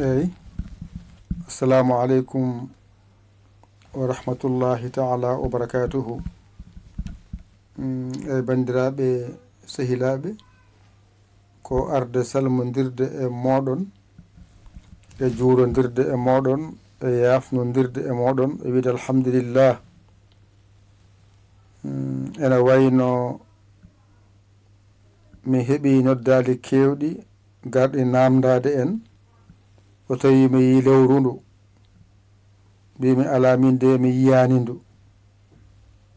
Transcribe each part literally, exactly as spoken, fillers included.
Eyi. Assalamu aleykum wa rahmatullahi taala wa barakatuhu. Mm, eyi, banndiraaɓe, sehilaaɓe, ko arde salmondirde e mooɗon, e juurondirde e mooɗon, e yaafnondirde e mooɗon, e wiide alhamdulillah. Mm, ena wayno mi heɓii noddaali keewɗi garɗi naamndaade en, so tawii mi yii lewru ndu, mbii mi alaa, min de mi yiyaani ndu.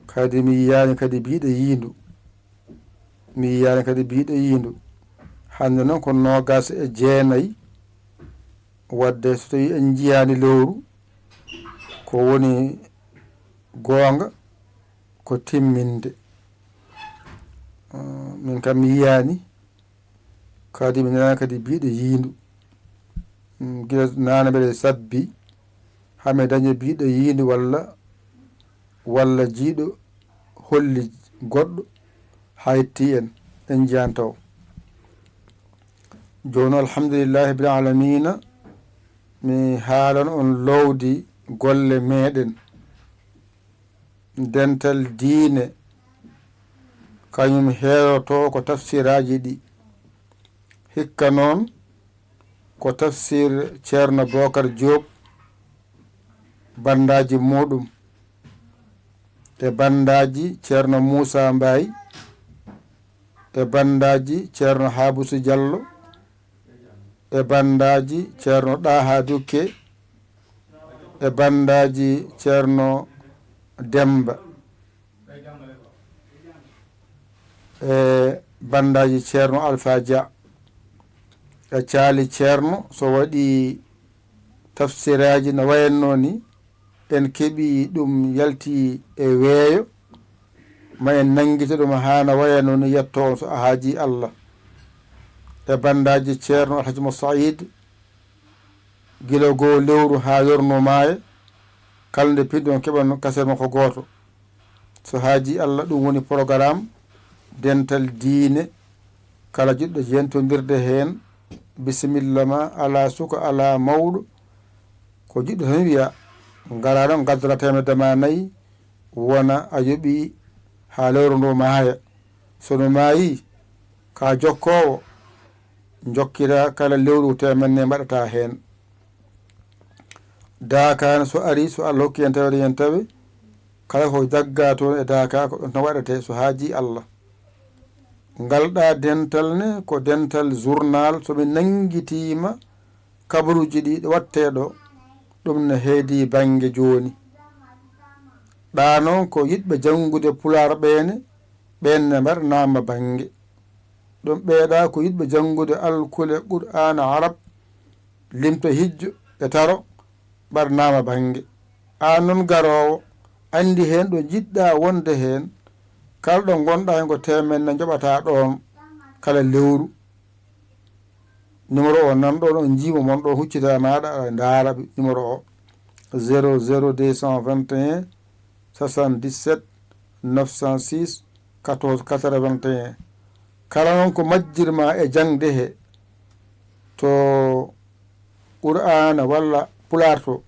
Kadi mi yiyaani kadi biiɗe yiindu. Mi yiyaani kadi biiɗe yiindu. Hannde noon ko noogaas e jeenayi, waɗde so tawii en njiyaani lewru, ko woni goonga, ko timminde. Ah, min kam mi yiyaani, kadi mi nanaani kadi biiɗe yiindu. Mm, gila naane mbeɗe sabbi, haa mi daña biiɗe yiindu walla, walla jiiɗo holli goɗɗo, haa yetti en, en njiyan taw. Jooni, alhamdulillahi rabbil aalamiina, mi haalan on loowdi golle meeɗen. Dental diine, kañum heerotoo ko tafsiraaji ɗi. Hikka noon, ko tafsir Ceerno Bookar Joob, banndaaji muuɗum, e banndaaji Ceerno Muusaa Mbaay, e banndaaji Ceerno Haabusu Jallo, e banndaaji Ceerno Ɗaaha Dukke, e banndaaji Ceerno Demmba, e banndaaji Ceerno Alfaa Dia. E caali Ceerno, so waɗii tafsiraaji no wayatnoo ni, en keɓii ɗum yalti e weeyo, ma en nanngito ɗum haa no wayatnoo ni, yetto on so a haajii Allah. E banndaaji Ceerno Alhaji Mo Saïd, gila goo lewru haa yorno maaya, kala nde pinɗon keɓan kaset makko gooto. So haajii Allah, ɗum woni programme dental diine. Kala jiɗɗo yentondirde heen, bisimilla ma, alaa suka, alaa mawɗo. Ko jiɗɗo tan wiya, ngaraa ɗo, ngaddora teemedde ma nayi, wona a yoɓii haa lewru ndu maaya. So ndu maayii, ka jokkoowo, njokkira kala lewru teemedde mbaɗata heen. Daaka ne so arii, so Allah hokki en taweede, en tawe, kala ko jaggaa toon e daaka ko ɗoon tan waɗetee so haajii Allah. Ngal ɗaa dental ne ko dental journal, so mi nanngitiima kabaruuji ɗi ɗo waɗtee ɗo, ɗum ne heedi bannge jooni. Ɗaa noon ko yiɗɓe janngude Pulaar ɓee ne, ɓeen ne mbaɗanaama bannge. Ɗum ɓeeɗa ko yiɗɓe janngude alkule Qur'aana Arab, limto hijjo e taro, ɓarnaama bannge. Aan noon garoowo, anndi heen ɗo njiɗɗaa wonde heen, kala ɗo ngonɗaa heen ko teemedde njoɓataa ɗoon kala lewru. Numéro o nan ɗoon, on njiimo mon ɗo huccita e maaɗa, aɗa ndaara numéro o, zéro zéro deux cent vingt et un soixante-dix-sept neuf cent six quatorze quatre-vingt-un. Kala noon ko majjirma e jaŋde he to Qur'aana walla Pulaar to,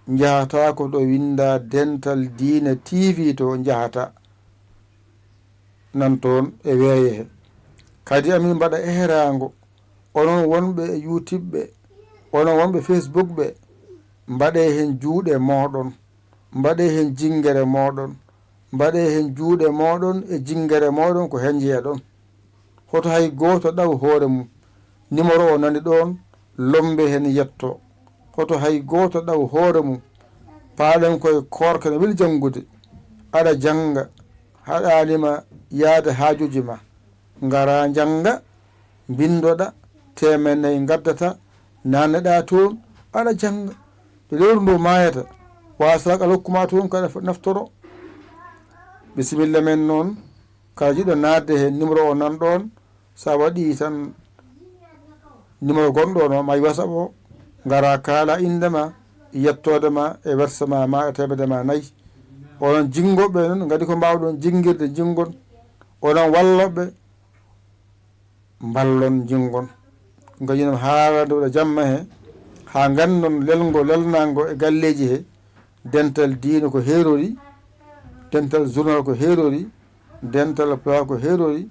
njahataa ko ɗo winndaa Dental Diine T V to njahataa. Nan toon e weeye he. Kadi amin mbaɗa eheraango, onon wonɓe e YouTube ɓe, onon wonɓe Facebook ɓe, mbaɗee heen juuɗe mooɗon, mbaɗee heen jinngere mooɗon, mbaɗee heen juuɗe mooɗon e jinngere mooɗon ko heen njeyaɗon. Hoto hay gooto ɗaw hoore mum. Numéro o nani ɗoon, lommbe heen yetto. Hoto hay gooto ɗaw hoore mum. Paaɗen koye koorka ne weli janngude. Aɗa jannga, haɗaani ma yahde haajuuji ma. Ngaraa njannga, mbinndoɗaa, teemedde nayi ngaddata, naanneɗaa toon, aɗa jannga. Nde lewru ndu maayata, waasalaak Allah hokku ma toon ko aɗa naftoro. Bisimilla men noon, kala jiɗɗo naatde heen, numéro o nan ɗoon. So a waɗii tan numéro gonɗo ɗo, ma e WhatsApp o, ngaraa kaalaa innde ma, yettoode ma e versement ma e teemedde ma nayi. Onon jinngooɓe noon, ngadii ko mbaawɗon jinngirde, jinngon. Onon wallooɓe, mballon, jinngon. Ngañi noon haalande waɗa jamma he, Haa nganndon lelngo lelnaango e galleeji he, dental diine ko heerori, dental journal ko heerori, dental pulaar ko heerori,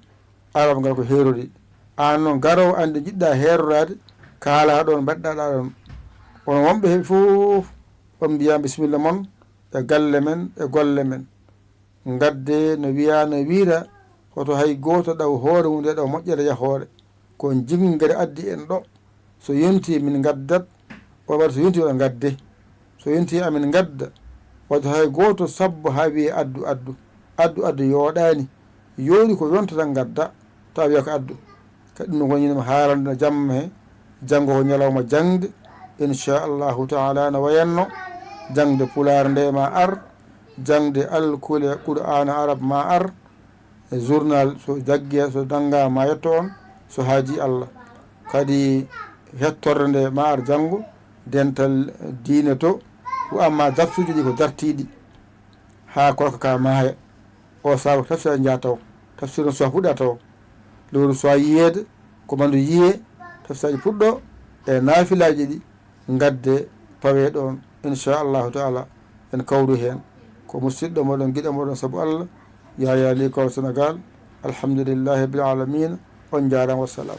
arab ngal ko heerori. Aan noon garoowo annde njiɗɗaa heeroraade, kaalaa ɗoon, mbaɗɗaa ɗaa ɗoon. Onon wonɓe he fof, on mbiyaa bisimilla mon e galle men, e golle men. Ngadde no wiyaa no wiira, hoto hay gooto ɗaw hoore mum nde ɗaw moƴƴere yahoore. Ko jingngere addi en ɗo. So yontii min ngaddat, o waɗa so yontii waɗa ngadde. So yontii amin ngadda, waɗa hay gooto sabbo haa wiyee addu, addu. Addu, addu yooɗaani. Yooɗi ko yonta tan ngadda, tawa wiya ko addu. Kadi ɗum ɗo woni no haalande no jamma he, janngo ko ñalawma jaŋde, inchallahu taala no wayanno, jaŋde pulaar nde ma ar, jaŋde alkule qur'aana arab ma ar, e journal so jagge, so nannga ma yetto on, so haaji Allah. Kadi hettorde nde ma ar janngo, dental diine to, ko amma dartuuji ɗi ko dartiiɗi haa korka ka maaya. O sabu tafsir njaha taw, tafsir no suwa fuɗɗa taw, lewru suwa yiyeede, ko mandu yiyee, tafsiraaji puɗɗo e naafilaaji ɗi ngadde pawe ɗoon, inchallahu taala, en kawru heen. Ko musidɗo moɗon, giɗo moɗon sabu Allah, Yaya Ly Kowal Sénégal. Alhamdulillahi rabbil alamina. On njaaraama, wassalam.